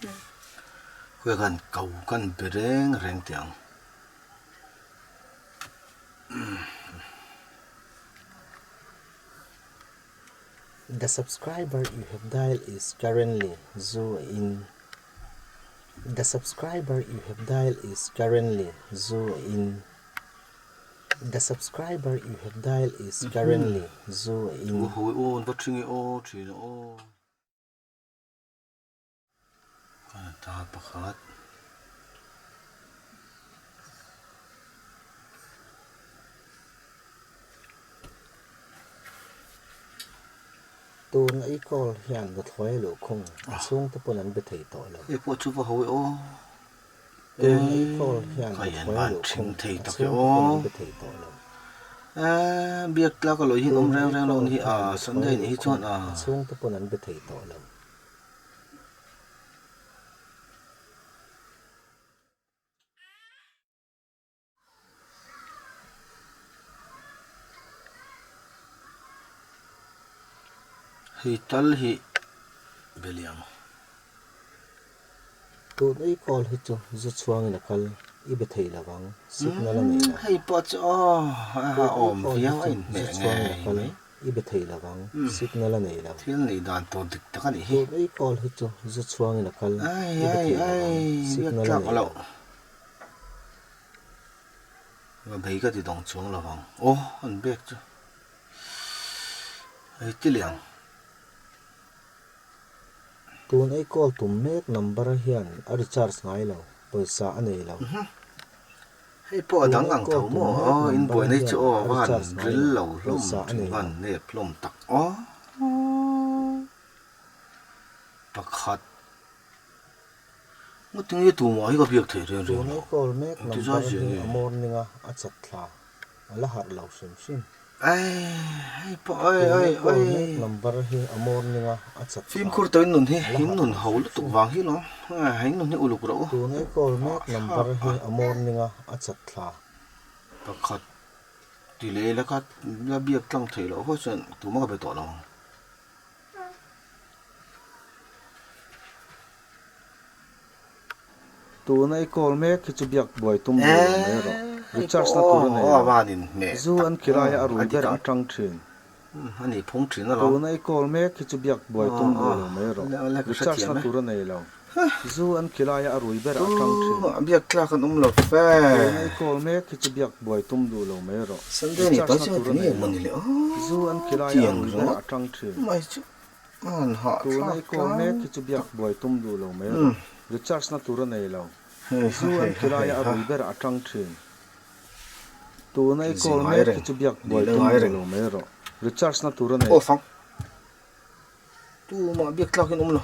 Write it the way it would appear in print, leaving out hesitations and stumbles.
Khawi khan ko kan be reng reng teh ang. The subscriber you have dialed is currently zu in The subscriber you have dialed is currently zu in The subscriber you have dialed is currently zu in. Aw hawi aw an va ṭhi nge aw ṭhin aw. Ta pakhat. Tun a i call hian nuthlawi luhkhung a chhungte pawn an be thei tawh lo. Hei pawh chu va hawi aw. Tun a i call hian Ka hian nuthlawi van luhkhung ṭhing thei a tak e chhungte pawn aw. an be thei tawh lo. Eee biak tlak a lo hian awm Tun a reng i reng lo call ni hi hian a nuthlawi Sunday ni hi luhkhung chuan a. a chhungte pawn an be thei tawh lo. Hei tal hi beliang. Tun ei call hi chu zu chhuangin a kal i be thei lo vang, signal a nei lo. Hei pawh chu aw a Tun ei awm call hi viau a chu inhmeh zu chhuangin a ngei kal mai. I be thei lo vang, signal a nei lo. Thil neih dan tur dik tak a nih hi. Tun ei call hi chu zu chhuangin a kal, Ai i be ai thei lo vang, ai, biak signal a tlak nei loh. lo. Va bei ka ti dawng chuang lo vang. Aw, an bek chu. Hei ti leh ang. Tun ei call tum mek number hian a recharge ngai lo, pawisa a nei lo. Hei pawh a Tun dang ei ang call tho tum maw? mek Aw, in number buaina hi chu hian aw a va han recharge ngai ril lo, lo hlawm pawisa a thin nei va lo. han nep hlawm tak aw. Pakhat ngawt nge tumah hi ka biak theih reng reng Tun lo. ei call mek Engti number zai zia hi nge? a morning a a chat thla, a la harh lo hrim hrim. Ai hei pawh ai Tun ai ei call ai. mek number hi a morning a a chat thla, Fimkhur tawh in nun hi a la in harh nun lo ho hrim lutuk hrim. vang hi lawm. In nun hi uluk rawh u. Tun ei call mek number hi a morning a a chat thla. Pakhat ti leh la kha la biak tlang theih loh haw chuan tumah ka be tawh lo ang. Tuna i call mek hi chu biak buai tum duh lo mai rawh. Recharge na tur a nei lo. Zu an khilai a a rui ber atang thin. Tuna i call mek hi chu biak buai tum duh lo mai rawh. Recharge na tur a nei lo. Zu an khilai a a rui ber atang thin. Tuna i call mek hi chu biak buai tum duh lo mai rawh. Recharge na tur a nei lo. Zu an khilai a a rui ber atang thin. Tuna i call mek hi chu biak buai tum duh lo mai rawh. Recharge na tur a nei lo. Zu an khilai a a rui ber a tang thin. Tuna i call mek hi chu biak buai tum duh lo mai rawh. Recharge na tur a nei. Tumah biak tlak in awm lo.